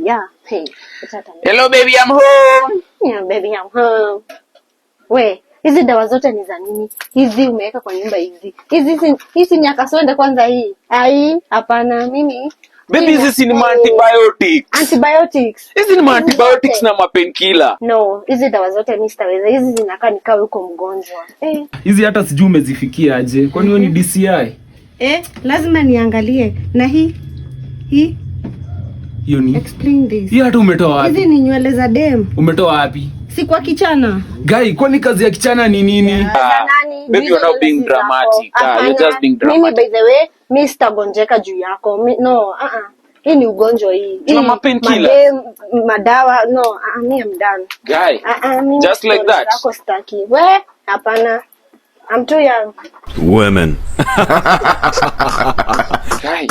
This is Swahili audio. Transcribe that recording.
Yeah. Hey, acha hata Hello baby, I'm home. Yeah, baby, I'm home. We, hizi dawa zote ni za nini? Hizi umeweka kwa nyumba hizi. Hizi ni akasonde kwanza hii. Ai, hapana, mimi. Baby, hizi si ni ma-antibiotics. Antibiotics. Hizi ni ma-antibiotics Zote. Na ma-painkiller. No, hizi dawa zote mimi sitaweza. Hizi zinakaa nikawe uko mgonjwa. Eh. Hizi hata sijui umezifikia aje. Kwani wewe ni DCI? Eh, lazima niangalie. Na hii hii Hiyo ni explain this. Hiyo hata umetoa wapi? Hizi ni nywele za dem. Umetoa wapi? Si kwa kichana. Guy, kwani kazi ya kichana ni nini? Za nani? Baby, Hizo you're not nywele being si zako. dramatic. Ah, you're Hapana. just being Mimi, dramatic. by the way, mi sitagonjeka juu yako. No, uh -uh. Hii ni ugonjwa hii. Tuna Hii, ma-painkillers. Madawa, no, me I'm done. Guy, Mimi just like stories that. zako sitaki. We, hapana. I'm too young. Women. Guy.